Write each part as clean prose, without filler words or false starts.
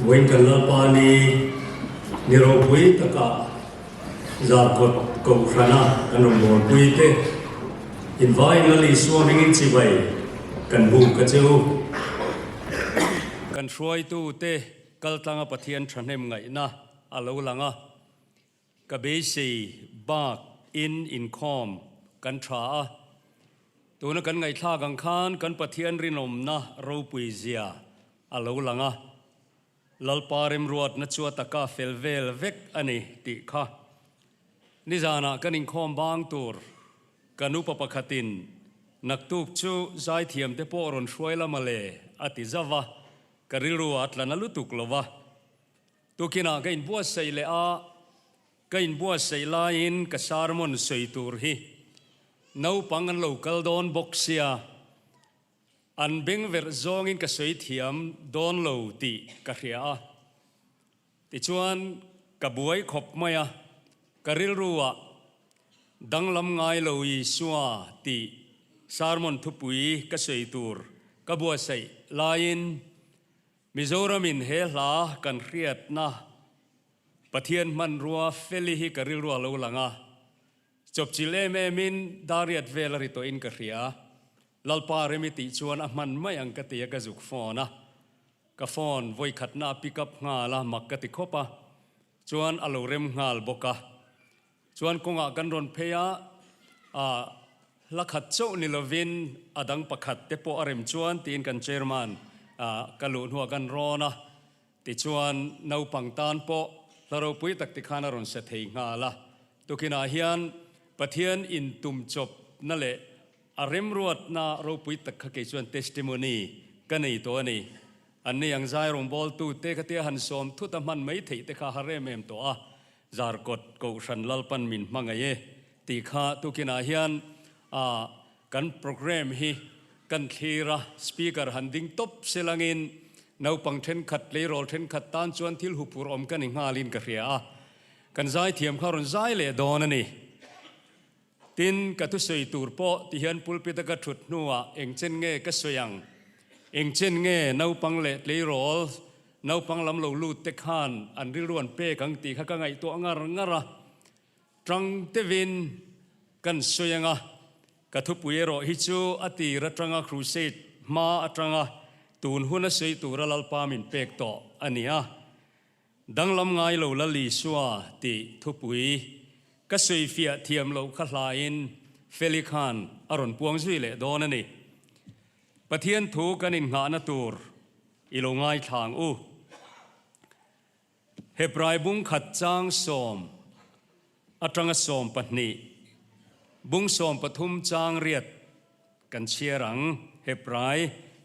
Vawiin kan Lalpa ni ni ropui takah Zarkawt Kohhrana kan rawn bawlpui te invaiin Lal Isua hmingin chibai kan buk a che u. Kan hruaitute kaltlanga Pathian thahnem ngaihna a lo lang a. Ka beisei bak in inkhawm kan tha a, tuna kan ngaihthlak ang khan kan Pathian rinawmna ropui zia a lo lang a, Lalpa remruatna chu a taka fel vel vek a ni tih kha. Nizanah kan inkhawm bang tur kan upa pakhatin naktuk chu zaithiamte pawh rawn hruai la mawle a ti zauh a, ka rilru a tla na lutuk lo va. Tukinah ka inbuatsaih leh a, ka inbuatsaih laiin ka sermon sawi tur hi naupang an lo kal dawn bawk sia, an beng verh zawngin ka sawi thiam dawn lo tih ka hria a. Tichuan ka buai khawp mai a, ka rilruah danglam ngai lo Isua tih sermon thupui ka sawi tur ka buatsaih laiin Mizoramin he hla kan hriatna Pathian hmanrua Feli hi ka rilru a lo lang a, chawpchilh em emin dariat vel a ri tawhin ka hria. Lalpa rem i tih chuan a hman mai ang ka ti a ka zuk phone a, ka phone vawikhatna a pick up nghal a, mak ka ti khawp a, chuan a lo rem nghal bawk a. Chuan kawngah kan rawn phei a, ah hla khat chauh ni lovin a dang pakhat te pawh a rem chuan tiin kan chairman ah ka luh hnuah kan rawn a, tichuan naupang tan pawh hla ropui tak ti khan a rawn se thei nghal a. Tukinah hian Pathian intum chawpna leh a remruatna ropui tak kha kei chuan testimony ka nei tawh a ni. An nei ang zai rawngbawltu te khatia han sawm thut a hman mai theih te kha a rem em tawh a, Zarkawt Kohhran Lalpan min hmangaih e tih kha tukinah hian ah kan programme hi kan thlir a, speaker han ding tawp se langin naupang thenkhat tleirawl thenkhat tan chuan thil huphur awm ka ni nghalin ka hria a, kan zaithiam kha rawn zai leh dawn a ni. Tin, ka thusawi tur pawh ti hian pulpit a ka thut hnuah eng chen nge ka sawi ang? Eng chen nge naupang leh tleirawl, naupang lam lo lut te khan an rilru an pek ang tih kha ka ngaihtuah ngar ngar a. Tang tevin kan sawi ang a, ka thupui erawh hi chu a tir atanga crusade hma atanga tun hun a sawi tura Lalpa min pek tawh a ni a. Danglam ngai lo Lal Isua tih thupui ka sawifiah thiam loh kha hlain Feli khan a rawn puang zui leh dawn a ni. Pathian thu kan innghahna tur i lo ngaithlang u. Hebrai bung khat chang sawm atanga 12, bung 13 chang riat kan chhiar ang. Hebrai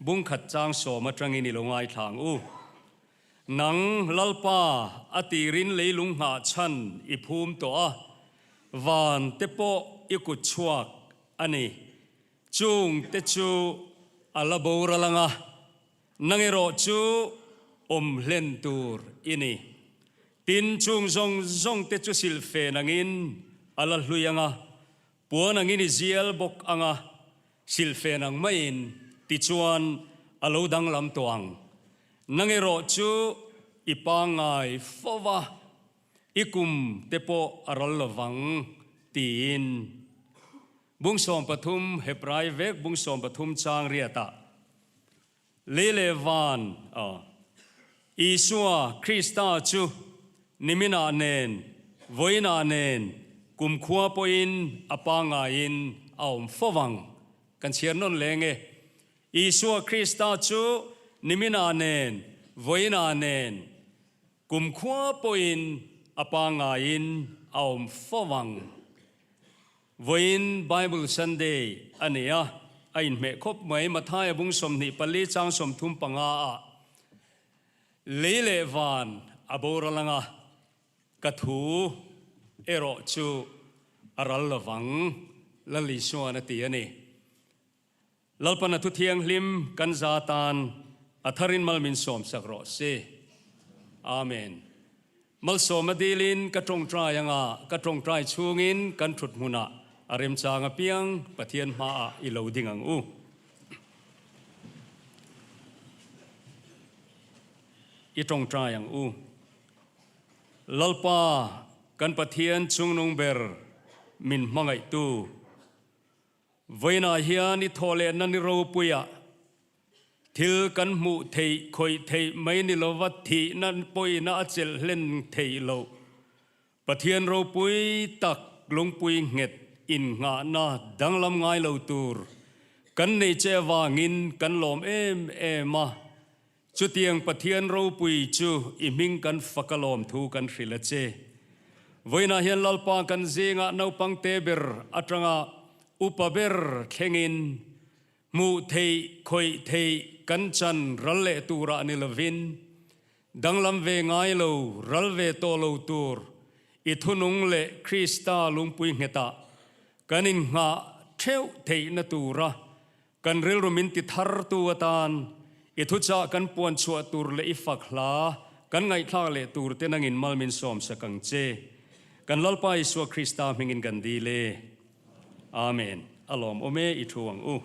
bung khat chang sawm atangin i lo ngaithlang u. Nang Lalpa, a tirin leilung nghah chhan i phum tawh a, van te pawh i kut chhuak a ni. Chung te chu a la boral ang a, nang erawh chu awm hlen tur i ni. Tin, chung zawng zawng te chu silhfen angin a la hlui ang a, puan angin i zial bawk ang a, Silhfen ang maiin tichuan a lo danglam tawh ang. Nang erawh chu i pangngai fo va, i kum te pawh a ral lovang, tiin Bung 13 Hebrai vek Bung 13 chang riatah Lei leh van a Isua Krista chu niminah nen, vawiinah nen, kumkhua pawhin a pangaiin a awm fo vang. Kan chhiar nawn leng e. Isua Krista chu niminah nen, vawiinah nen, kumkhua pawhin a pangaiin a awm fo vang. Vawiin Bible Sunday a ni a, a inhmeh khawp mai. Mathaia bung 24 chang 35 ah lei leh van a boral ang a, ka thu erawh chu a ral lovang, Lal Isuan a ti a ni. Lalpan a thu thianghlim kan za tan a tharin mal min sawmsak rawh se. Amen. Malsawm a dilin ka tawngtai anga ka tawngtai chhungin kan thut hmunah a remchang apiang Pathian hmaah i lo ding ang u. I tawngtai ang u. Lalpa kan Pathian chungnung ber min hmangaihtu. Vawiinah hian i thawh lehna ni ropuiah thil kan hmuh theih khawih theih mai ni lova thihna pawina a chelh hlen theih loh. Pathian ropui tak lungpui nghet innghahna danglam ngai lo tur kan nei che avangin kan lawm em em a. Chutiang Pathian ropui chu i hming kan fak a lawm thu kan hrilh a che. Vawiinah hian Lalpa kan zingah naupang te ber atanga upa ber thlengin hmuh theih khawih theih kan chan ral leh turah ni lovin danglam ve ngai lo ral ve tawh lo tur i thunung leh Krista lungpui nghetah kan innghah theuh theihna tura Kan rilru min ti thartu atan i thuchah kan puan chhuah tur leh i fak hla kan ngaihthlak leh tur te nangin mal min sawm sak ang che. Kan Lalpa Isua Krista hmingin kan dil e. Amen. A lawmawm e i thu ang u.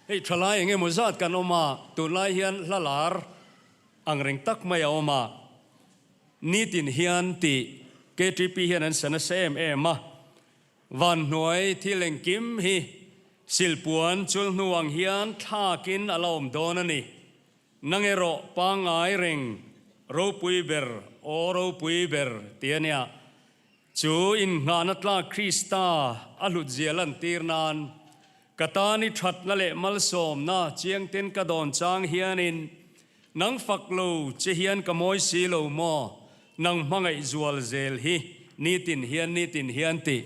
Hei thalai eng emaw zat kan awm a, tunlai hian hla lar ang reng tak mai a awm a. Nitin hian tih KTP hian an sa nasa em em a. Van hnuai thil engkim hi silpuan chul hnu ang hian thlakin a la awm dawn a ni. Nang erawh pangngai reng ropui ber aw ropui ber ti a nia. Chu innghahna tlak Krista a hlutzia lantir nan ka tan i thatna leh malsawmna chiangten ka dawn chang hianin Nang fak lo che hian ka mawi si lo maw? Nang hmangaih zual zel hi nitin hian nitin hian tih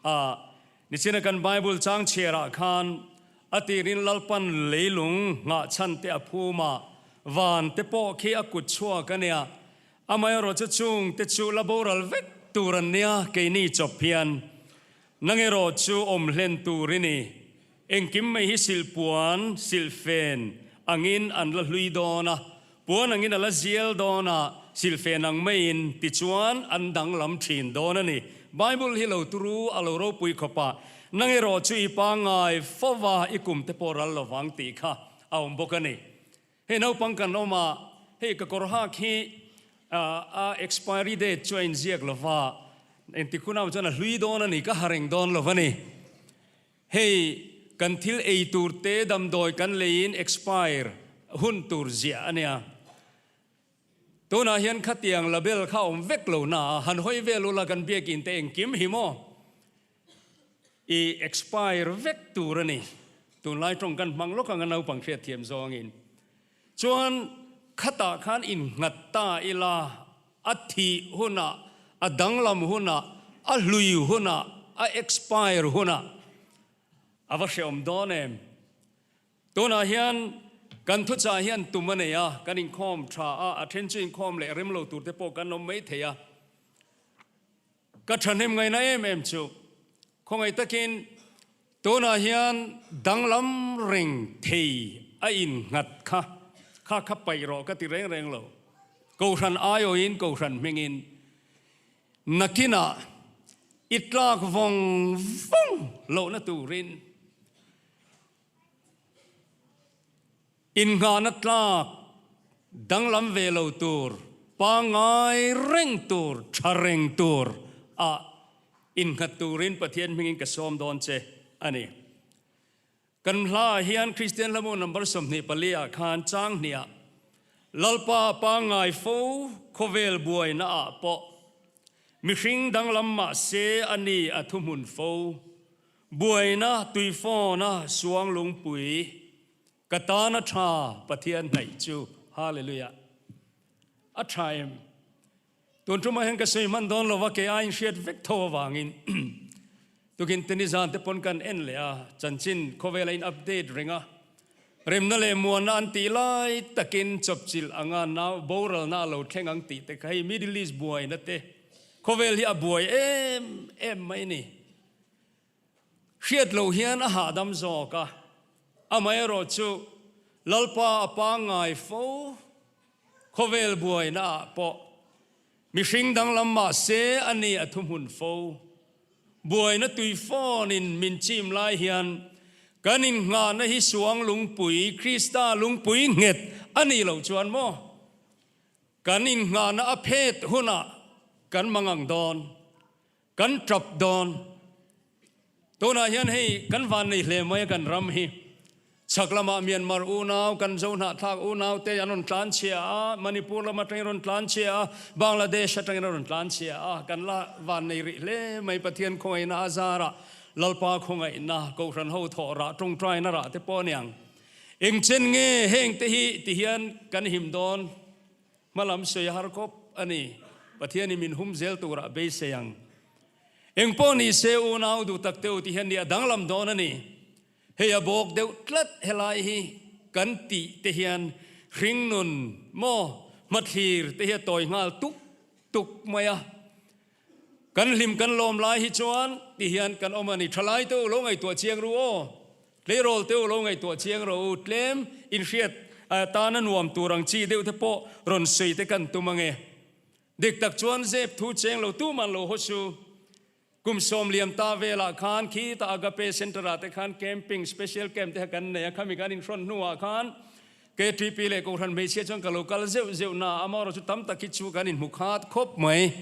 a nichina kan Bible chang chhiarah khan a tirin Lalpan leilung nghah chhan te a phum a, van te pawh khi a kut chhuak a nia. Amaherawh chu chung te chu la boral vek tur an nia keini chawp hian. Nang erawh chu awm hlen tur i ni. Engkim mai hi silhpuan, silhfen, angin an la hlui dawn a, puan angin a la zial dawn a, silhfen ang maiin tichuan an danglam thin dawn a ni. Bible hi lo turu a lo ropui khawp a, nang erawh chu i pangngai fova i kum te pawh ral lovang tih kha a awm bawk a ni. Hei naupang kan awm a, hei ka kawr hak hi a expiry date chu a inziak lova, engtik hunah chuan a hlui dawn a ni, ka ha reng dawn lo a ni. Hei kan thil ei tur te damdawi kan leiin expire hun tur ziah a nia. Tunah hian khatiang label kha awm vek lo na a, han hawi vel ula kan biakin te engkim hi maw i expire vek tur a ni. Tunlai tawng kan hmang lawk ang a naupang hriatthiam zawngin. Chuan khatah khan innghat ta ila A thih hunah, a danglam hunah, a hlui hunah, a expire hunah a va hrehawm dawn em? Tunah hian kan thuchah hian tum a nei a, kan inkhawm tha a, a then chu inkhawm leh rem lo tur te pawh kan awm mai thei a. Ka thahnem ngaihna em em chu khawngaih takin tunah hian danglam reng thei a innghat kha kha kha paih rawh ka ti reng reng lo. Kohhran aiawhin kohhran hmingin nakinah i tlak vawng vawng lohna turin Innghahna tlak danglam ve lo tur, pangngai reng tur, tha reng tur a innghat turin Pathian hmingin ka sawm dawn che a ni. Kan hla ah hian Kristian hlamu number 24 ah khan chang hniah Lalpa pangngai fo khawvel buaina ah pawh mihring danglam mah se a ni a thuhmun fo. Buaina tuifawna suang lungpui ka tana tha Pathian hnaih chu Hallelujah a tha em? Tun tumah hian ka sawi hman dawn lova kei aiin hriat vek tho avangin tukin te nizan te pawn kan en leh a chanchin khawvel a in update reng a remna leh muanna an tih lai takin chawpchilh anga nau boralna a lo thleng ang tih te kha hei Middle East buaina te khawvel hi a buai em em mai ni. Hriat loh hian a hahdam zawk a, amaherawh chu Lalpa a pangngai fo, khawvel buaina ah pawh mihring danglam mah se a ni a thuhmun fo. Buaina tui phone in min chim lai hian Kan innghahna hi suang lungpui, Krista lungpui nghet a nih loh chuan maw? Kan innghahna a phet hunah kan mangang dawn, kan tap dawn. Tunah hian hei kan van nei hle mai a kan ram hi. Chhak lamah Myanmar unau, kan Zohnahthlak unau te an rawn tlan chhia a, Manipur lam atangin rawn tlan chhia a, Bangladesh atangin a rawn tlan chhia a, kan la van nei rih hle mai Pathian khawngaihna a zarah Lalpa khawngaihna, Kohhran ho thawh rah, tawngtaina rah te pawh a niang. Eng chen nge heng te hi ti hian kan him dawn? Hmalam sawi a har khawp a ni. Pathianin min hum zel turah beisei ang. Eng pawh ni se unau duh tak teuh ti hian ni a danglam dawn a ni. Hei a bawk deuh tlat helai hi kan tih te hian hringnun maw hmathlir te hi a tawi nghal tuk tuk mai a. Kan hlim kan lawm lai hi chuan ti hian kan awm a ni. Thalai te u lo ngaihtuah chiang ru aw. Tleirawl te u lo ngaihtuah chiang rawh u. Tlem inhriat tana nuam tur ang chi deuh te pawh rawn sawi te kan tum ange. Dik tak chuan zep thu cheng lo tuman lo haw su. Kum 90 ta velah khan khita Agape Centre ah te khan camping, special camp te kha kan nei a, khami kan inhrawn hnuah khan KTP leh Kohhran hmeichhia chuan ka lo kal zeuh zeuh na a, amaherawh chu tam tak hi chu kan inhmu khat khawp mai.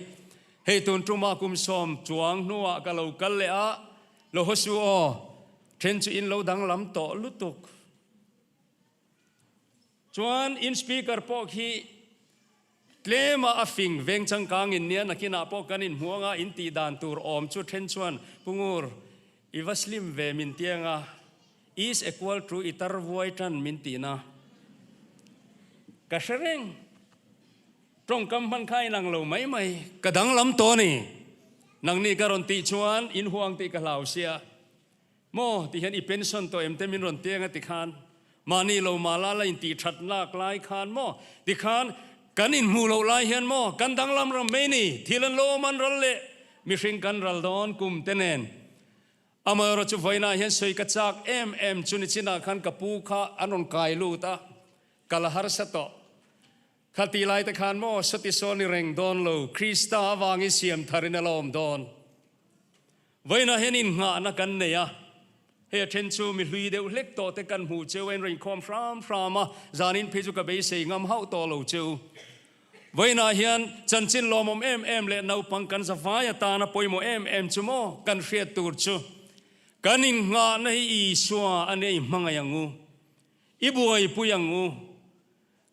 Hei tun tuma kum 10 chuang hnuah ka lo kal leh a, lo haw su aw, then chu in lo danglam tawh lutuk. Chuan in speaker pawh khi Tlema a fing veng changkang in nia nakinah pawh kan inhmu anga in tih dan tur awm chu then chuan Pu Ngur, i va slim ve min ti anga is equal to i tar vuai tan min tih na ka hre reng. Tawngkam hman kha inang lo mai mai. Ka danglam tawh a ni. Nangni ka rawn tih chuan in huang tih ka hlau sia. Maw ti hian i pension tawh em te min rawn tiang a ti khan mahni lo mah la la in tih that lak lai khan maw ti khan kan in hmuh loh lai hian maw kan danglam ram mai ni thil an lo awm an ral leh mihring kan ral dawn kum te nen amaherawh chu vawiinah hian sawi ka chak em em chu nichinah khan ka pu kha an rawn kai lut a ka la harsa tawh kha ti lai te khan maw sawti sawn i reng dawn lo Krista avangin siam tharin a la awm dawn. Vawiinah hian innghahna kan nei a, hei a then chu mi hlui deuh hlek tawh te kan hmuh cheu a inrinkhawm hram hram a, zanin phei chu ka beisei ngam hauh tawh lo cheu. Vawiinah hian chanchin lawmawm em em leh naupang kan zavai atana pawimawh em em chu maw kan hriat tur chu kan innghahna hi Isua a nia i hmangaih ang u, i buaipui ang u.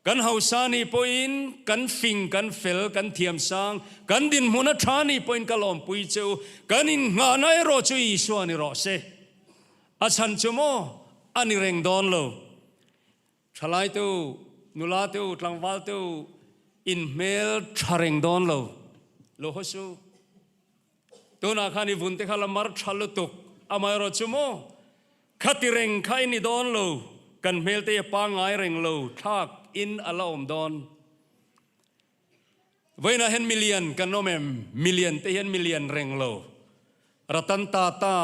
Kan hausa nih pawhin kan fing, kan fel, kan thiamsang, kan dinhmun a tha nih pawhin ka lawmpui che u. Kan innghahna erawh chu Isua ni rawh se. A chhan chu maw a ni reng dawn lo. Thalai te u, nula te u, tlangval te u, in hmel tha reng dawn lo. Lo haw su. Tunah khan i vun te kha la mar tha lutuk. Amaherawh chu maw Khati reng kha i ni dawn lo, kan hmel te i pangngai reng lo, thlak in a la awm dawn. Vawiinah hian milian kan awm em? Milian te hian milian reng lo. Ratan Tata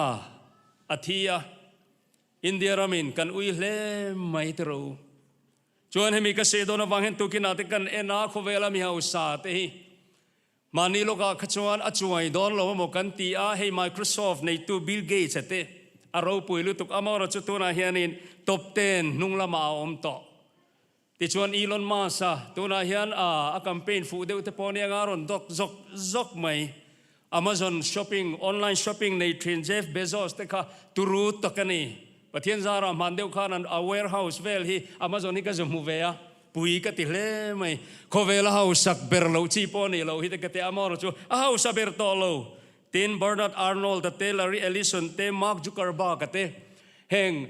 a thi a, India ramin kan ui hle mai tiraw u. Chuan hemi ka seh dawn avang hian tukinah te kan en a, khawvela mi hausa te hi Mahni lawkah kha chuan a chuai dawn lo emaw kan ti a, hei Microsoft neitu Bill Gates a te a ropui lutuk amaherawh chu tunah hianin top ten hnung lamah a awm tawh. Tichuan Elon Musk a tunah hian a a campaign fuh deuh te pawh nia anga rawn dawk zawk zawk mai. Amazon shopping, online shopping nei thin Jeff Bezos te kha turu tak a ni. Pathian zarah hman deuh khan an a warehouse vel hi Amazon hi ka zu hmu ve a. Pui ka ti hle mai. Khawvel a hausak ber loh chi pawh a nih loh hi te ka ti a, amaherawh chu a hausa ber tawh lo. Tin, Bernard Arnault a te, Larry Ellison te, Mark Zuckerberg a te, heng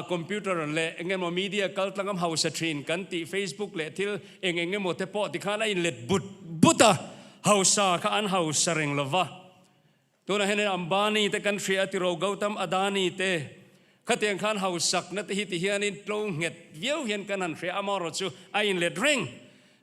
computer leh eng emaw media kal tlang am hausa thin kan tih Facebook leh thil eng eng emaw te pawh tikhan a inlet but but a, hausa kha an hausa reng lo va. Tunah hian Ambani te kan hria a tiro Gautam Adani te khatiang khan hausakna te hi ti hianin tlo nghet viau hian kan han hria amaherawh chu a inlet reng.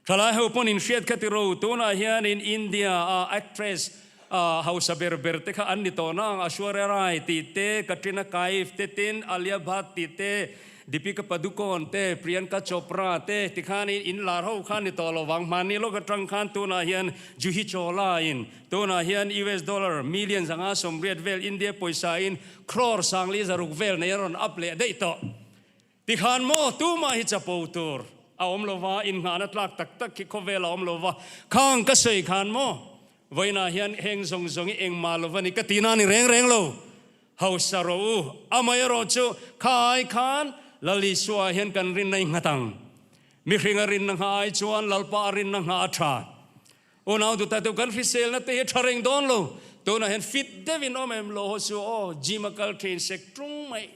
Thalai ho pawn inhriat kha tiro tunah hianin India a actress hausa ber ber te kha an ni tawh nang Aishwarya Rai tih te, Katrina Kaif te tin Alia Bhatt tih te. Deepika Padukone te, Priyanka Chopra te tikhanin in lar ho kha ni tawh lo vang. Hmanni lawk atang khan tunah hian Juhi Chawla in tunah hian US dollar million 580 vel India pawisa in crore 460 vel nei a rawn up leh daih tawh. Tikhan maw tumah hi chapo tur a awm lo va, innghahna tlak tak tak hi khawvel a awm lo va, khang ka sawi khan maw vawiinah hian heng zawng zawng hi engmah lo va ni ka tihna a ni reng reng lo. Hausa rawh u, amaherawh chu kha ai khan Lal Isua hian kan rinna i nghat ang. Mihring a rinna ngha ai chuan Lalpa a rinna ngha a tha. Unau duta deuh kan hriselna te hi a tha reng dawn lo. Tunah hian fit deuhin awm em lo haw su aw, gym a kal thin sek tung mai.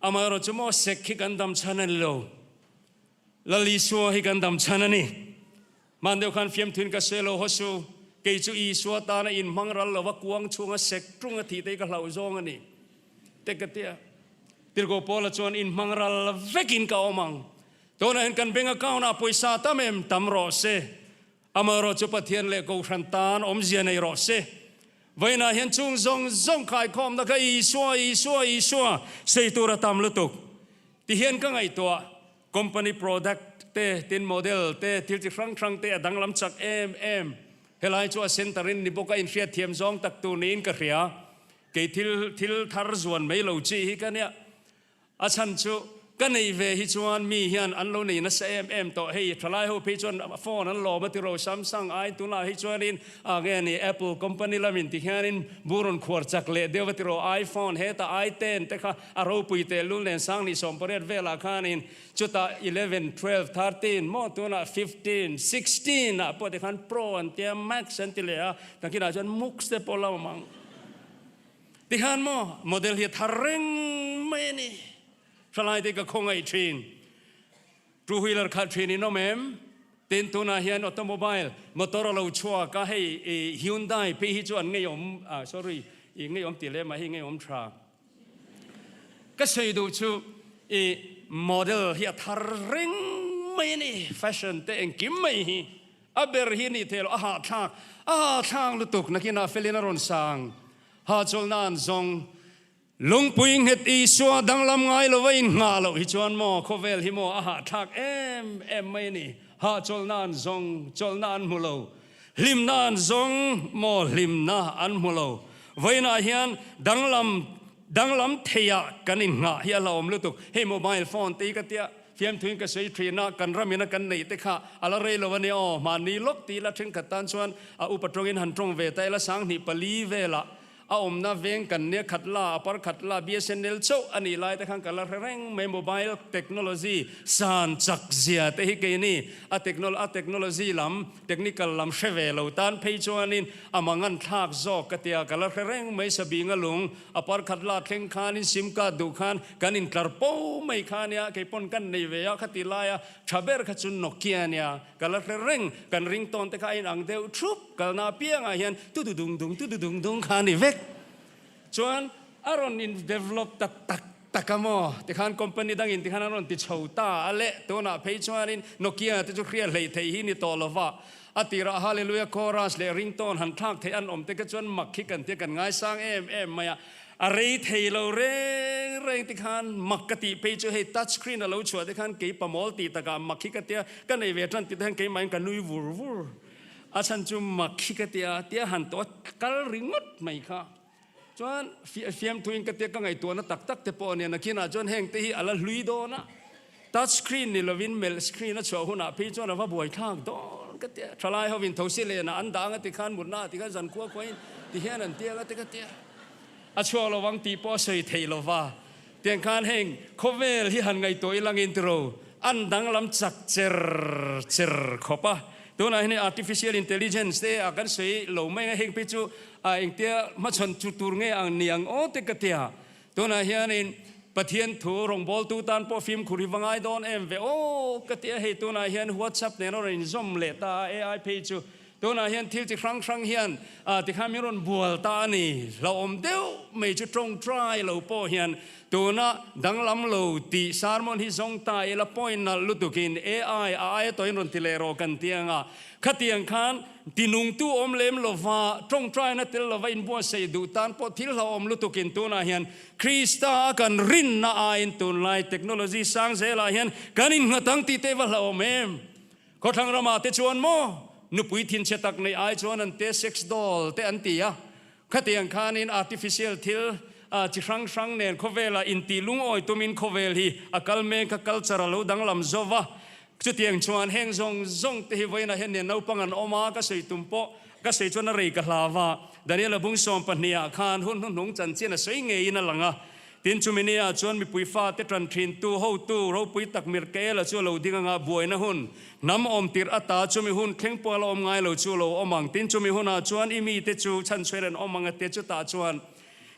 Amaherawh chu maw sek hi kan dam chhan a ni lo. Lal Isua hi kan dam chhan a ni. Hman deuh khan fiamthuin ka sawi lo haw su, kei chu Isua tana inhmang ral lova kuang chhunga sek tung a thih te hi ka hlauh zawng a ni. Te ka ti a. Tirhkoh Paula chuan inhmang ral vekin ka awm ang. Tunah hian kan bank account ah pawisa tam em tam rawh se. Amaherawh chu Pathian leh Kohhran tan awmzia nei rawh se. Vawiinah hian chung zawng zawng khaikhawmna kha Isua, Isua, Isua sei tur a tam lutuk. Tihian ka ngaihtuah, company product te, tin model te, thil chi hrang hrang te a danglam chak em em. Helai chu a center in ni bawk a inhriatthiam zawng tak tur niin ka hria. Kei thil thil thar zuan mai lo chi hi ka nia. A chhan chu ka nei ve hi chuan mi hian an lo nei nasa em em tawh. Hei thalai ho phei chuan phone an lawm a ti ro Samsung ai tunah hi chuanin a nge ni Apple company lamin ti hianin bu rawn khuar chak leh deuh a ti ro iPhone hetah i ten te kha a ropui tehlul nen 2018 velah khanin chutah 11, 12, 13 maw tunah 15, 16 ah pawh tikhan Pro an tia Max an ti leh a nakinah chuan Mux te pawh la awm ang. Tikhan maw model hi a thar reng mai a ni. Thalai te ka khawngaih thin. Two wheeler khalh thin in awm em? Tin tunah hian automobile motor a lo chhuak a, hei i Hyundai phei hi chu an ngeiawm, ah sorry, i ngeiawm tih lem ah hei ngeiawm tha. Ka sawi duh chu i model hi a thar reng mai a ni, fashion te engkim mai hi. A ber hi nih theih loh, a hahthlak, a hahthlak lutuk nakinah felin a rawn sang. Hahchawlhna an zawng. Lungpui nghet Isua danglam ngai lova innghah loh hi chuan maw khawvel hi maw a hahthlak em em mai a ni. Hahchawlhna an zawng, chawlhna an hmu lo. Hlimna an zawng, maw hlimna an hmu lo. Vawiinah hian danglam danglam theiah kan innghah hi a hlauhawm lutuk. Hei mobile phone te hi ka tia Fiamthuin ka sawi thin a, kan ram ina kan neih te kha a la rei lo a nia aw, mahni lawk ti ila thenkhat tan chuan a upa tawngin han tawng ve ta ila 2004 velah a awmna veng kan nia khat la, a par khat la, BSNL chauh a nih lai te khan ka la hre reng mai, mobile technology san chak zia te hi keini a a technology lam technical lam hre ve lo tan phei chuanin a mangan thlak zawk ka tia ka la hre reng mai, Sabinga lung a par khat la thleng khanin sim card duh khan Kan intlar po mai kha ania, kei pawn kan nei ve a, khati laia tha ber kha chu Nokia ania, ka la hre reng, kan ringtawn te kha a inang deuh thup, kalna apiangah hian tu du dung dung, tu du dung dung kha a ni vek. Chuan a rawn in develop ta tak tak a maw, tikhan company dangin tikhan an rawn ti chho ta a le, tunah phei chuanin Nokia te chu hria hleih theih hi ni tawh lova, a tirah Hallelujah chorus leh ringtawn han thlak theih an awm te kha chuan mak hi kan tia kan ngaisang em em mai a. A rei thei lo reng reng te khan mak ka tih phei chu hei touch screen a lo chhuah te khan kei pamawl tih takah mak hi ka tia ka nei ve tan tih te khan keimah in ka nui vur vur a chhan chu mak hi ka tia tia han tawh a kal ringawt mai kha chuan fiamthu in ka tia ka ngaihtuahna tak tak te pawh a nia nakinah chuan heng te hi a la hlui dawn a touch screen ni lovin melh screen a chhuah hunah phei chuan a va buaithlak dawn ka tia thalai hovin thosi lenah an dah anga tikhan mutna ah tikhan zan khua khuain tihian an tia anga te ka tia. A chhuak lo vang tih pawh a sawi theih lo va, tiang khan heng khawvel hi han ngaihtuah ila ngin tiro an danglam chak cher cher khawp a. Tunah hian artificial intelligence te a kan sawi lo mai ang a, heng phei chu a engtia hmachhawn chu tur nge ang ni ang aw te ka tia. Tunah hianin Pathian thu rawngbawltu tan pawh fimkhur hi va ngai dawn em ve aw ka tia, hei tunah hian WhatsApp nen a rawn inzawm leh ta a, AI phei chu. Tunah hian thil chi hrang hrang hian tikhan min rawn bual ta a ni. Hlauhawm deuh mai chu tawngtai lo pawh hian tuna danglam lo tih sermon hi zawng ta ila point nalh lutukin AI a aia tawhin rawn ti leh rawh kan ti ang a. Khatiang khan tinungtu awm lem lova tawngtaina tel lova inbuatsaih duh tan pawh thil hlauhawm lutukin tunah hian Krista a kan rinna aiin tunlai technology sang zelah hian kan innghat ang tih te va hlauhawm em? Khawthlang ramah te chuan maw nupui thinchhe tak neih ai chuan an te sex doll te an ti a, khatiang khanin artificial thil chi hrang hrang nen khawvelah intih lungawi tumin khawvel hi a kal mek a, culture a lo danglam zo va, chutiang chuan heng zawng zawng te hi vawiinah hian nen naupang an awm a, ka sawi tum pawh ka sawi chuan a rei ka hlau a, Daniela bung sawmpahnih ah khan hun hnuhnung chanchin a sawi ngeiin a lang a. Tin, chumi nia chuan mipui fate tan thintu hotu ropui tak Mirkaela chu a lo ding anga buaina hun hnam awm tirh ata chumi hun thleng pawh a la awm ngai lo chu a lo awm ang. Tin, chumi hunah chuan i mite chu chhanchhuain an awm ang a tia chutah chuan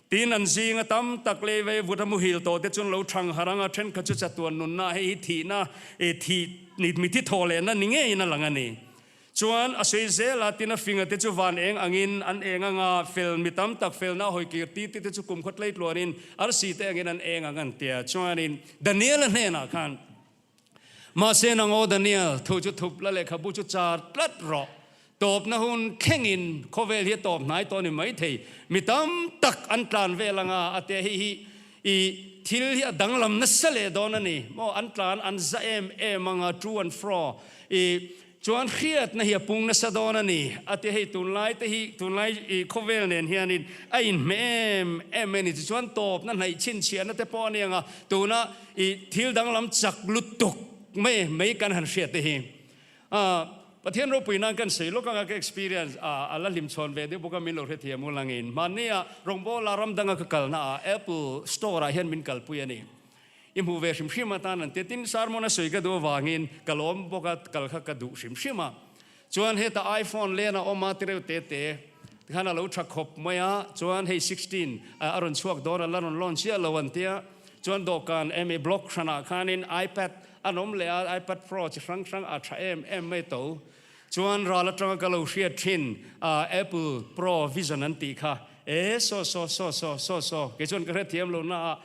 tin an zinga tam tak lei vei vut a muhil tawh te chuan lo thang harh anga thenkhat chu chatuan nunna hei hi thihna thih mithi thawh lehna ni ngeiin a lang a ni. Chuan a sawi zel a, tin a finga te chu van eng angin an eng ang a, fel mi tam tak felna a hawi kir ti ti te chu kum khaw tlei tluanin arsi te angin an eng ang an ti a. Chuanin Daniel-a hnenah khan, Mahse nang aw Daniel, thu chu thup la lehkhabu chu char tlat rawh. Tawpna hun thlengin khawvel hi a tawp hnai tawh a ni maithei. Mi tam tak an tlan vel ang a, a ti a, hei hi i thil hi a danglam nasa leh dawn a ni maw, an tlan an za em em ang a, to and fro i Chuan hriatna hi a pung nasa dawn a ni, a ti. Hei tunlai te hi, tunlai i khawvel nen hianin a inhmeh em em a ni. Tichuan tawpna hnaih chhinchhiahna te pawh a ni ang a, tuna i thil danglam chak lutuk mai mai kan han hriat te hi. Pathian ropui nan kan sawi lawk anga ka experience a la hlimchhawn ve deuh bawk a, min lo hrethiam ul angin. Hmannia rawngbawla ram danga ka kalna ah Apple store ah hian min kalpui a ni. I hmuh ve hrim hrim atan an ti a, tin sermon a sawi ka duh avangin ka lawm bawk a, kal kha ka duh hrim hrim a. Chuan heta iPhone len a awm a ti reuh te te tikhan a lo tha khawp mai a, chuan hei 16 a rawn chhuak dawn a la rawn lawn chiah lo an ti a, chuan dawhkan emaw block hranah khanin iPad an awm leh a, iPad Pro chi hrang hrang a tha em em mai to. Chuan ral atanga ka lo hriat thin Apple Pro Vision an tih kha e saw saw saw saw saw saw kei chuan ka hrethiam lo na a,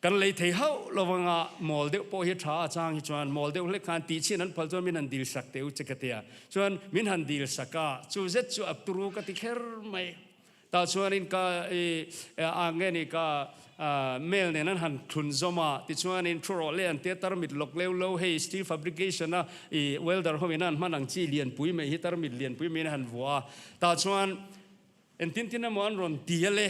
Kan lei thei hauh lo anga mawl deuh pawh hi tha a chang hi chuan mawl deuh hlek khan tih chhin an phal chuan min han dil sak teh u che ka tia. Chuan min han dil sak a, chu zet chu a turu ka ti kher mai. Tah chuanin ka i a nge ni ka mail nen an han thlun zawm a, tichuanin thu rawh le an tia tarmit lawk leu lo hei steel fabrication a i welder ho in an hman ang chi lianpui mai hi tarmit lianpui mai in a han vuah a. Tah chuan Engtin tin emaw an rawn ti a le.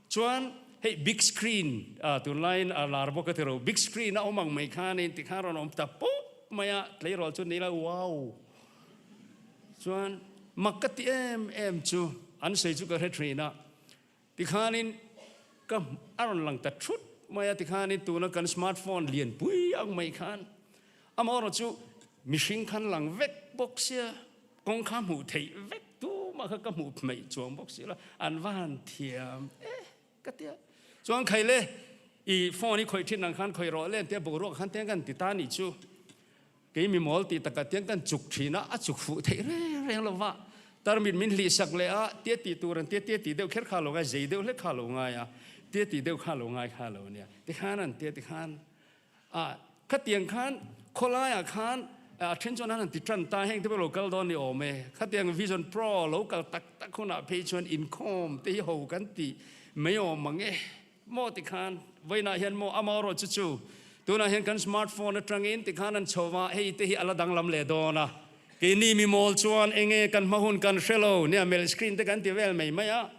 Chuan hei big screen ah tunlaiin a lar bawk a ti ro, big screen a awm ang mai khanin tikhan rawn awm ta pawp mai a, tleirawl chu ni la wow. Chuan mak ka ti em em chu an sawi chu ka hre thin a, tikhanin ka a rawn lang ta thut mai a, tikhanin tuna kan smartphone lianpui ang mai khan Amaherawh chu mihring khan lang vek bawk sia, kawng kha hmuh theih vek tumah kha ka hmuh hmeih chuang bawk si lo, an va han thiam e ka tia. Chuan khai le, i phone i khawih thin ang khan khawih rawh le an tia, boruak khan tiang kan ti ta nih chu. Kei mi mawl tih takah tiang kan chuk thin a, a chuk fuh theih reng reng lo va. Tarmit min hlih sak leh a, tia tih tur an tia, tia tih deuh kher kha lo ngai, zei deuh hlek kha lo ngai a, tia tih deuh kha lo ngai kha lo nia. Tikhan an tia tikhan A, khatiang khan khawlaiah khan a then chuan an han ti tan ta, heng te pawh lo kal dawn ni awm e. Khatiang Vision Pro lo kal tak tak hunah phei chuan inkhawm te hi ho kan ti mai awm ang e. Maw ti khan vawiinah hian maw amaherawh chu chu tunah hian kan smartphone atangin ti khan an chho va, hei te hi a la danglam leh dawn a. Keini mimawl chuan enge kan hma hun kan hre lo nia melh screen te kan ti vel mai mai a.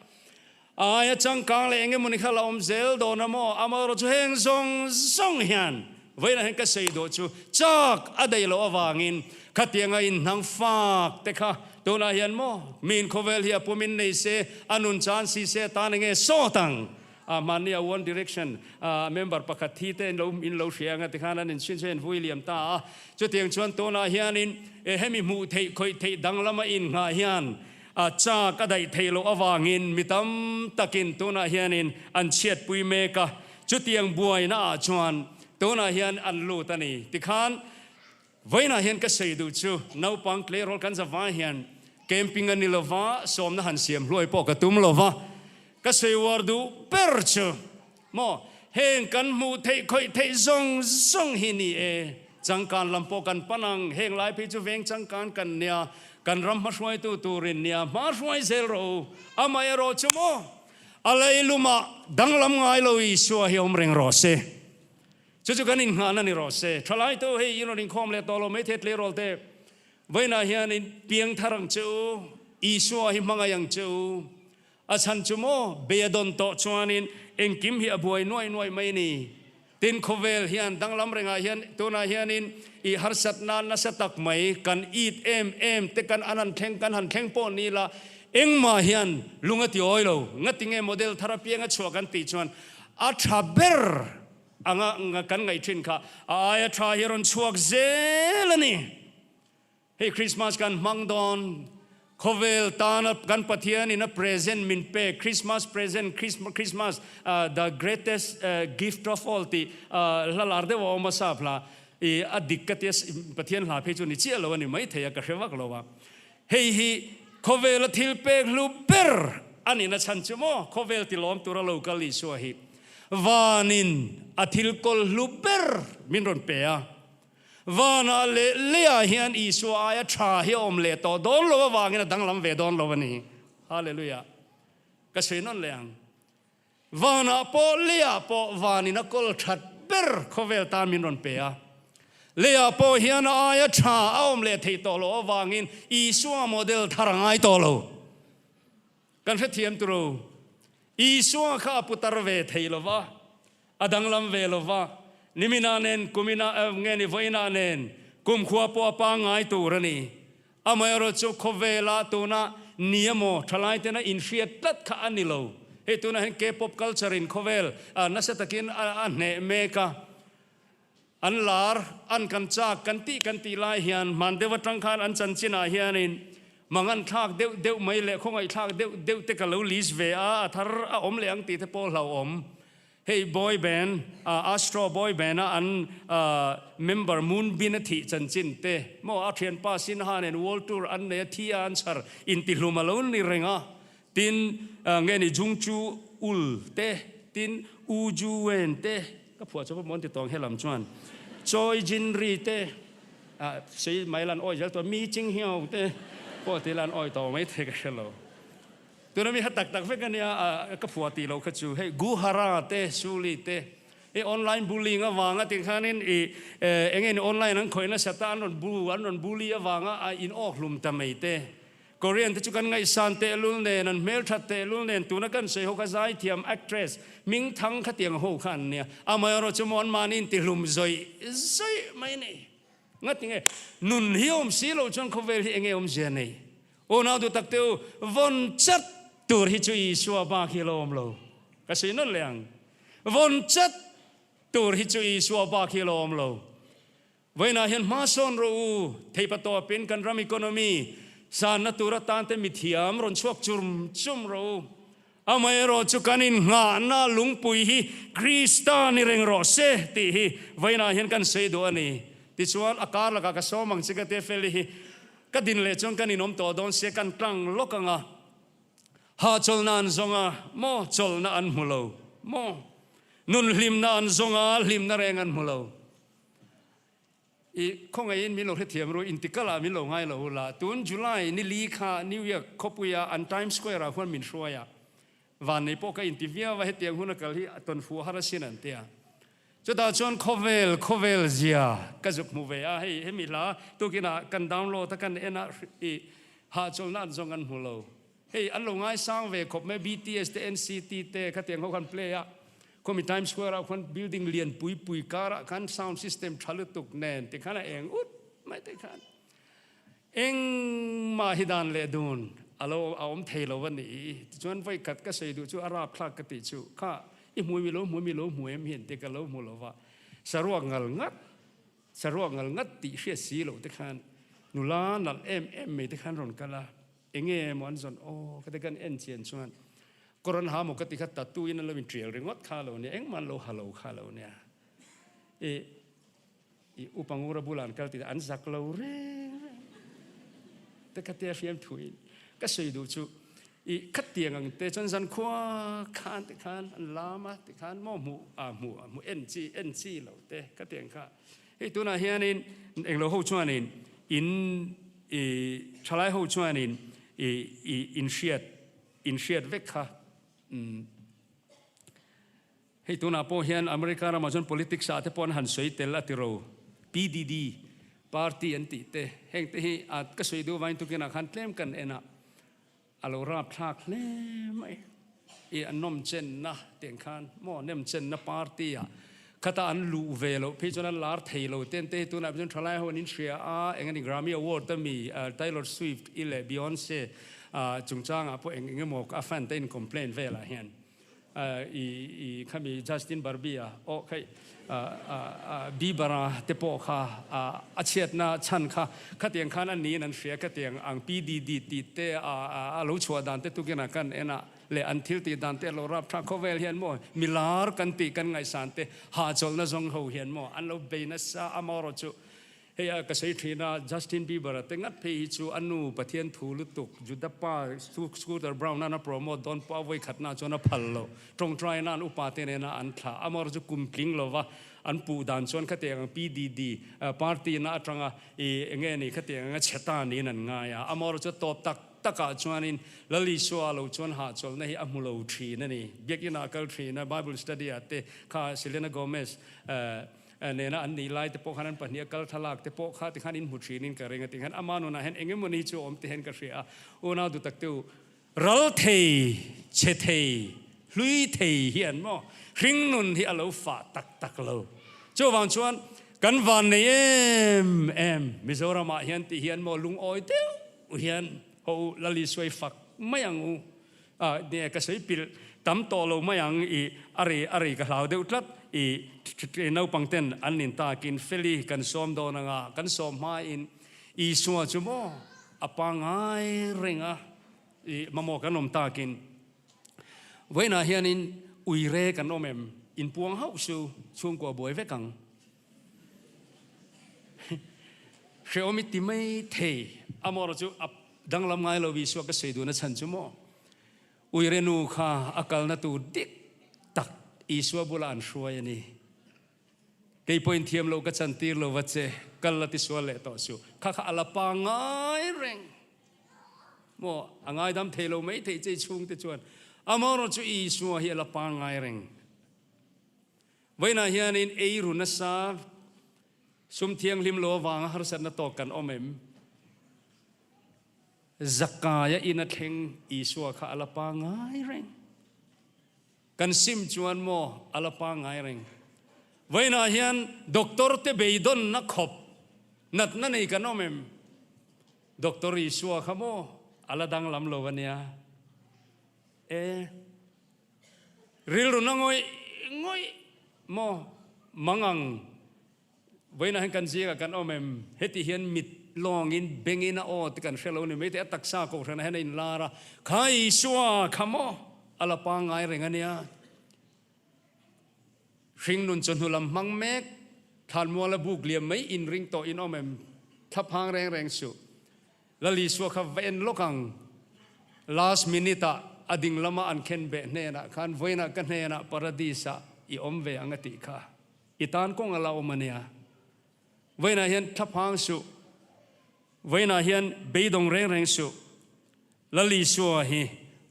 Aia changkang leh eng emawni kha la awm zel dawn a maw? Amaherawh chu heng zawng zawng hian vawiinah hian ka sawi duh chu chak a daih loh avangin khatianga inhnang fak te kha tunah hian maw miin khawvel hi a pumin nei se, a nun chan si se atan enge sawt ang? A hmanni a One Direction member pakhat thi te in lo hria anga tikhan an inchhin chu a invui liam ta a. Chutiang chuan tunah hianin hemi hmuh theih khawih theih danglama innghah hian A chak a daih theih loh avangin mi tam takin tunah hianin an chhiatpui mek a, chutiang buaina ah chuan tunah hian an lut a ni. Tikhan vawiinah hian ka sawi duh chu naupang tleirawl kan zavai hian. Camping a ni lova, sawmna han siam hluai pawh ka tum lova, ka sawi uar duh ber chu maw heng kan hmuh theih khawih theih zawng zawng hi ni e. Changkan lam pawh kan pan ang, heng lai phei chu veng changkan kan nia, kan ram hmahruaitu turin nia hma hruai zel rawh u. Amaherawh chu maw a leilumah danglam ngai lo Isua hi awm reng rawh se. Chu chu kan innghahna ni rawh se. Thalaitu hei i rawn inkhawm leh tawh lo maithei tleirawl te. Vawiinah hianin piang thar ang che u, Isua hi hmangaih ang che u. A chhan chu maw, bei a dawn tawh chuanin engkim hi a buai nuai nuai mai ni. Tin, khawvel hian danglam rengah hian tunah hianin i harsatna nasa tak mai kan it em em te kan an han thleng kan han thleng pawh ni la, engmah hian lung a ti awi lo. Ngatinge model thar apianga chhuah kan tih chuan a tha ber anga kan ngaih thin kha a aia tha hi a rawn chhuak zel a ni. Hei Christmas kan hmang dawn, khawvel tana kan Pathianin a present min pek, Christmas present, Christmas the greatest gift of all tih hla lar deuh a awm a sap hla, i a dik ka tia Pathian hla phei chu ni chiah lo a ni maithei a ka hre vak lo a. Hei hi khawvela thil pek hlu ber a nihna chhan chu maw khawvel tilawm tura lo kal Isua hi vanin a thil kawl hlu ber min rawn pe a. Vanah leh leiah hian Isua aia tha hi a awm leh tawh dawn lo avangin a danglam ve dawn lo a ni. Hallelujah. Ka sawi nawn leh ang. Vanah pawh leiah pawh vanin a kawl that ber khawvel tan min rawn pe a. Leiah pawh hian a aia tha a awm leh theih tawh loh avangin Isua model thar a ngai tawh lo. Kan hrethiam turu. Isua kha a putar ve thei lo va, a danglam ve lo va, nimina nen kumina nge ni vawiina nen kumkhua pawh a pangngai tur a ni. Amaherawh chu khawvela tuna ni emaw thalai tena inhriat tlat kha a ni lo. Hei tunah hian K-pop culture in khawvel nasa takin a hneh mek a. An lar, an kan chak kan tih kan tih lai hian hman deuh atang khan an chanchinah hianin mangan thlak deuh deuh mai leh khawngaihthlak deuh deuh te ka lo list ve a, a thar a awm leh ang tih te pawh hlauhawm. Hei boy band, Astro boy band a an member Moon Bin a thih chanchin te maw a thianpa Sinha nen world tour an nei a, thi a an chhar intihlum a lo ni reng a, Tin, nge ni Jung Chu Ul te, tin U Ju Wen te, ka phuah chawp a mawn ti tawng helam chuan Choi Jin Ri te, ah sei mai lan awi zel tawh Mi Ching Hiau te pawh ti lan awi tawh mai thei ka hre lo. Tuna mi kha tak tak vek a nia, ka phuah tih loh kha chu hei Gu Hara te, Su Li te, hei online bullying avanga ti khanin i eng nge ni online an khawih nasa ta an rawn bu an rawn bully avanga a in awk hlum ta mai te. Korean te chu kan ngaihsan tehlul nen, an hmelthat tehlul nen, tuna kan sawi ho kha zaithiam actress hming thang khatiang ho kha an nia. Amaherawh chu maw an mahni in tihlum zawih zawih mai nei. Ngati nge nun hi awm si lo chuan khawvel hi enge awmzia nei? Unau duh tak te u, vawn chat tur hi chu Isua bak hi a lo awm lo. Ka sawi nawn leh ang. Vawn chat tur hi chu Isua bak hi a lo awm lo. Vawiinah hian hma sawn rawh u, theipa tawpin kan ram economy sanna tur atan te mithiam rawn chhuak chum chum rawh u. Amaherawh chu kan innghahna lungpui hi Krista ni reng rawh se tih hi vawiinah hian kan sawi duh a ni. Tichuan a kar lakah ka sawm ang che ka tia Feli hi ka din leh chuan kan inawm tawh dawn sia kan tlang lawk ang a. Hahchawlhna an zawng a maw chawlhna an hmu lo maw? Nun hlimna an zawng a hlimna reng an hmu lo. I khawngaihin min lo hrethiam ru, intikal ah min lo ngai lo u la. Tun July ni li kha New York khawpuia an Times Square ah huan min hruai a, van nei pawh ka inti viau a, hetiang hun a kal hi a tawn fuh har asin an ti a. Chutah chuan khawvel, khawvel zia ka zuk hmu ve a, hei hemi hla tukinah kan download a kan en a, i hahchawlhna an zawng an hmu lo. Hei an lo ngaisang ve khawp mai, BTS te NCT te khatiang ho khan play a, Khawmi Times Square ah khuan building lian pui pui karah khan sound system tha lutuk nen ti khan a eng ut mai te khan engmah hi dan leh dun a lo a awm thei lo a ni. Tichuan vawi khat ka sawi duh chu a rapthlak ka tih chu kha i hmui mi lo hmu mi lo hmu em hian te ka lo hmu lo va, saruak ngal ngat saruak ngal ngat tih hriat si loh te khan nula nalh em em mai te khan rawn kal a, enge maw an zawn aw ka ti kan en chian chuan Koran ha maw ka ti kha tattoo in an lo in tial ringawt kha lo nia, engmah an lo ha lo kha lo nia. I i upa ngura bulah an kal ti an zak lo reng reng. Te kha tia hriam thuin ka sawi duh chu i khatiang ang te chuan zan khua khan te khan an lam a ti khan maw hmuh a hmuh a hmuh en chi en chi lo te khatiang kha hei tunah hianin englo ho chuanin in i thalai ho chuanin i i inhriat inhriat vek kha umm Hei tunah pawh hian America ramah chuan politics ah te pawh an han sawi tel a ti ro. PDD party an tih te heng te hi a ka sawi duh vain tukin ah khan tlem kan en a, a lo rap thlak hle mai. I a nawm chenna tiang khan maw nem chenna party ah khata an luh ve loh phei chuan an lar thei lo ten te hi tunah chuan thalai ho an inhria a, eng a ni Grammy Award a mi Taylor Swift i leh Beyonce chungchangah pawh eng eng emaw a fan te in complain velah hian I khami Justin Barbie-a aw khaih Bieber-a te pawh kha a chhiatna chhan kha khatiang khan a niin an hria khatiang ang PDD tih te a lo chhuah dan te tukin a kan en a leh an thil tih dan te a lo rap tha khawvel hian maw milar kan tih kan ngaihsan te hahchawlhna zawng ho hian maw an lo bei nasa amaherawhchu Hei a ka sawi thin a, Justin Bieber a te ngat phei hi chu a nu Pathian thu lutuk Juda pa Scooter Braun an a promote dawn pawh a vawi khatna chuan a phal lo. Tawngtai nan upa te nena an thlah. Amaherawhchu chu kum tling lova an puh dan chuan khatiang ang PDD party na atanga i enge ni khatiang anga chhe ta niin an ngai a. Amaherawhchu chu tawp tak takah chuanin Lal Isua lo chuan hahchawlhna hi a hmu lo thin a ni. Biakinah a kal thin a, Bible study ah te kha Selena Gomez nena an nih lai te pawh khan an pahnih a kal thlalak te pawh kha tikhan in hmu thin in ka ring a tikhan ama nunah hian eng emawni chu a awm ti hian ka hria a, unau duh tak te u ral thei chhe thei hlui thei hi an maw hring nun hi a lo fah tak tak lo chuvang chuan kan van nei em em Mizoram ah hian ti hian maw lungawi deuh hian ho u Lalisua i fak mai ang u. A nia ka sawi pilh tam tawh lo mai ang i a rei a rei ka hlau deuh tlat i naupang ten an nin takin Feli kan sawm dawn anga kan sawm hmain Isua chu maw a pangai reng a i mamawh kan awm takin vawiinah hianin uire kan awm em inpuang hauh su chhungkua buai vek ang. Hrehawm i ti mai thei. Amawra chu a danglam ngai lo Isua ka sawi duhna chhan chu maw? Uire nu kha a kalna tur dik tak Isua bulah an hruai a ni. Kei pawhin thiam loh ka chantir lo va che, kal la tisual leh tawh suh. Kha kha a la pangai reng. Maw a ngaidam thei lo mai thei che i chhungte chuan. Amawra chu Isua hi a la pangai reng. Vawiinah hianin ei ru nasa, sum thianghlim lo avanga harsatna tawk kan awm em? Zakaia ina thleng Isua kha a la pangai reng. Kan sim chuan maw a la pangai reng. Vawiinah hian doctor te beidawnna khawp natna nei kan awm em? Doctor Isua kha maw a la danglam lo a nia. E. Rilru na ngawih ngawih maw mangang vawiinah hian kan zingah kan awm em? Heti hian mit lawngin bengin a aw te kan hre lo ni mai te a taksa kohhranah hian a inlar a, Kha Isua kha maw a la pangngai reng a nia. Hringnun chawhnu lam hmang mek thlanmuala buk liam mai inring tawh in awm em? Thlaphang reng reng suh. Lal Isua kha va en lawk ang. Last minute ah a ding lama an khen beh hnenah khan vawiinah ka hnenah paradis ah i awm ve ang a tih kha. I tan kawng a la awm a nia. Vawiinah hian thlaphang suh. Vawiinah hian beidawng reng reng suh. Lal Isua hi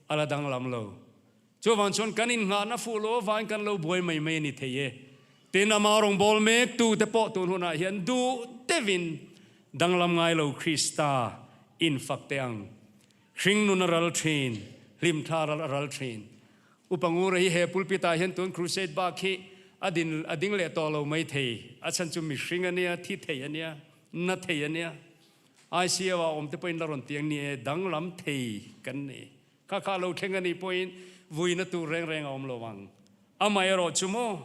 a la danglam lo. Chuvang chuan kan innghahna fuh lo avangin kan lo buai mai mai a ni thei e. Tin, ama rawngbâwl mêktute pawh tun hunah hian duh deuhin danglam ngai lo Krista infak teh ang. Hringnun a ral ṭhin, hlimthla ral a ral ṭhin. Upa Ngura hi he pulpit-ah hian tun crusade bak hi a din a ding leh tawh lo mai thei. A chhan chu mihring a nia, thi thei a nia, na thei a nia. ICU-ah awmte pawhin la rawn tiang ni e, danglam thei kan ni. Kha kha lo thleng a nih pawhin vuina tur reng reng a awm lo ang. Amaherawh chu maw,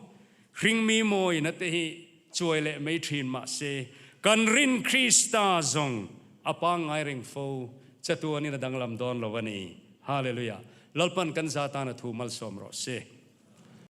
hringmi mawina te hi chuai leh mai thin mah se, kan rin Krista zawng a pangngai reng fo chatuanin a danglam dawn lo a ni. Hallelujah! Lalpan kan za tan a thu malsawm rawh se.